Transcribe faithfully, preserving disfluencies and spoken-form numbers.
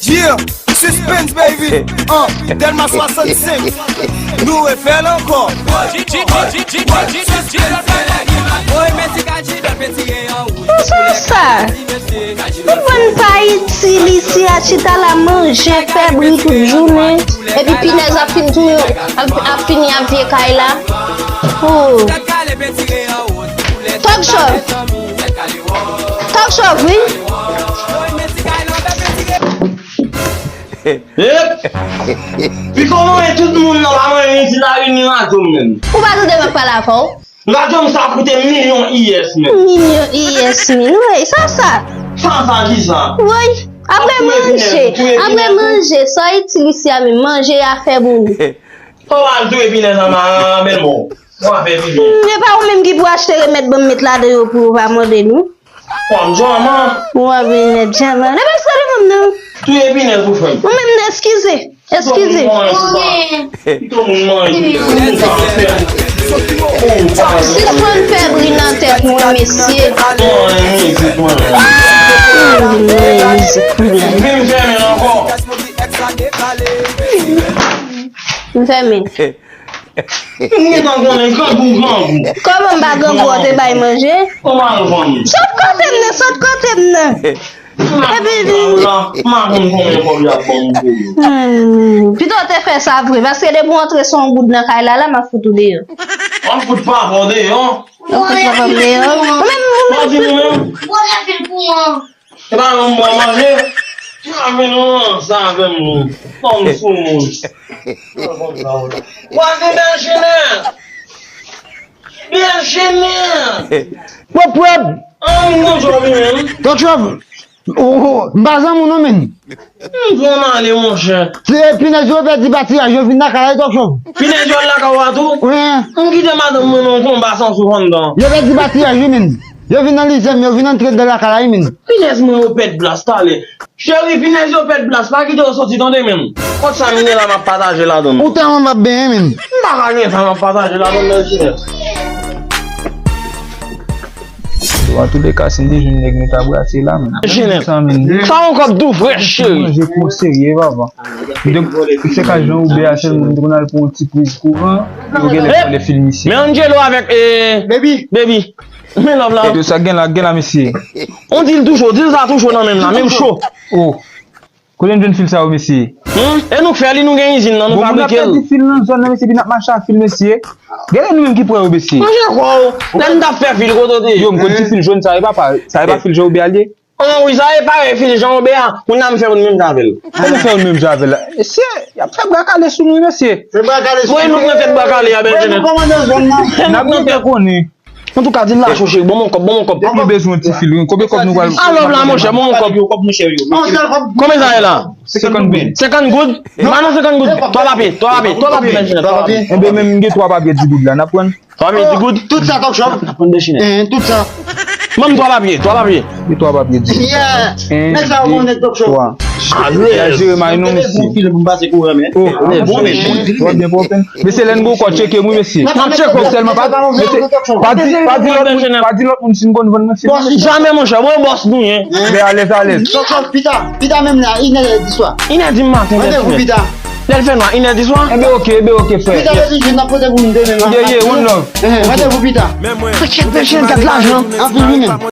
Yeah, Suspense, baby. Uh, Delma swasannsenk. Nou refè l ankò. Kisa sa? Ou konprann pa itil isi a chita la manje, fè bri tout jounen. Epi pinèz ap fin tou, ap, ap fini ap vye kay la. Oh. Talk show. Talk show, wi. Ep! Piko mwen tout moun nan pa mwen isit la vin ni radyo m menm. Ou pa tande m ap pale avè w? Radyo m sa koute milyon U S menm. Milyon U S menm. Woy, sa sa? Sa sa ki sa? Woy, apre manje, apre manje, sa w itil isi a menm, manje a fè pou nou. Fò w al touye pinèz anba bèl mò. Ou pa fè pibyen. Hmm, e pa ou menm ki pou achte remèd ban m met ladan yo pou yo pa mòde nou? Kòm djaman. Ou ap vin nèt djaman. Nan pa sòti moun nan. Touye pinèz pou fè m. Ou menm nan, eskize. Eskize. Pito moun manje. Sispann fè bri nan tèt mwen, mesye. Mwen mizik mwen. Ah! Mwen mizik mwen. Vin fèmen ankò. M fèmen. M gentan konnen grangou, grangou. Kòman m pa grangou, ou te bay manje? Kòman yo fanmi? Sot kote m nan, sot kote m nan. Epi vin. M pa konn konbyen kòb y ap ban m pou yo. Hmm, pito w te fè sa vre, paske depi w antre se yon goud nan kay la, la, m ap fout ou deyò. W ap fout papa w deyò? W ap fout papa m deyò? Ou menm, ou menm. Pati nou menm? Ou leve pou mwen. E pa yon bon manje. Ti mwen vin nan sa avè m wi. Fanm sou moun. Wa gen bèl jenè. Bèl jenè. Pwòp, pwòp. An moun konjò li menm. Donk, Chòv, ou, ou, m pa zanmi w non, menn. M pran m ale, monchè. Se pinèz yo pèdi batiraj, yo vin lakay la, Donk, Chòv. Pinèz yo al lakay ou a tou? Wi. M kite madanm mwen nan yon konba san souf anndan. Yo pèdi batiraj, wi, menn. Yo vin nan lizè m, yo vin antre anndan lakay la, wi, menn. Pinèz mwen yo pèd plas talè. Cheri, pinèz yo pèd plas, pa kite yo soti tande menm. Kot sa m ye la, m ap pataje ladan. Ou tèlman m ap benyen, menn. M pa ka gen sa m ap pataje ladan, men Jenèf. Bon, an tou de ka, si n te jwenn nèg nou ta brase la, menn. Jenèf. Sa, menn. Sa yon kòb tou frèch, cheri. Manje pou serye, papa. M te, se ka jan oubè a sèlman, m te konn al pran yon ti priz kouran, yo genlè vòlè fil misye. Men Angelo avèk, eh, Baby. Baby. Men love la. Yo, sa gen la, gen la, mesye. On di l tou cho, di l sa tou cho nan menm la, menm cho. Oh. Kote n jwenn fil sa yo, mesye? Hmm? E nou k fè li, nou gen izin nan, nou fabrike l. Bon, moun ap pèdi fil nan zòn nan, mesye, epi n ap mache a fil, mesye. Gade nou menm ki pran yo, mesye. Manje kò w. Lè n t ap fè fil, kote w te ye? Yo, m konn ti fil jòn sa, e pa, pa, sa e pa fil jan oubè a l ye? Oh wi, sa e parèy fil jan oubè a. Moun nan m fè youn menm jan avè l. Kòman fè youn menm jan avè l? Mesye, y ap fè bwa kale sou nou, mesye. Fè bwa kale sou nou. Voye nou pran tèt bwa kale a, bèl jenèf. N ap byen fè konnen. Antouka, di l la cho cheri, ban m yon kòb, ban m yon kòb. Depi bezwen ti fil, wi. Konbyen kòb nou pral? Alò la, monchè, ban m yon kòb. Konbyen sa ye la? Senkant goud. Senkant goud? Ba nou senkant goud. Twa papye, twa papye, twa papye, bèl jenèf, twa papye. Enben, menm m gen twa papye di goud la, n ap pran? Twa papye di goud? Tout sa, Talk Show. N ap pran de chinèt. Tout sa. Ban m twa papye, twa papye. Gen twa papye di goud. Yeah. Nèg sa yo konnen Talk Show. Alèz. Jere may non, mesye. Bon fil pou m pase kouran, men. Oh, bon fil. Bon fil. Mesye, lè n gen kò, tcheke m wi, mesye. M ap tcheke w. Sèlman pa, mesye, pa di, pa di lòt moun, pa di lòt moun si n konn vann, mesye. Bòs, jamè, monchè, mwen bòs nou ye. Enben alèz, alèz. Pita, pita menm la, inè di swa. Inè di maten, lè l fè nwa, inè di swa. Enben oke, enben oke, frè. Pita, lè vin jwenn, n ap pote pou nou demen. Yeah, yeah, one love. Randevou pita. Fè tchèk, bèl jenèf, gad lajan. Anpil wi menm.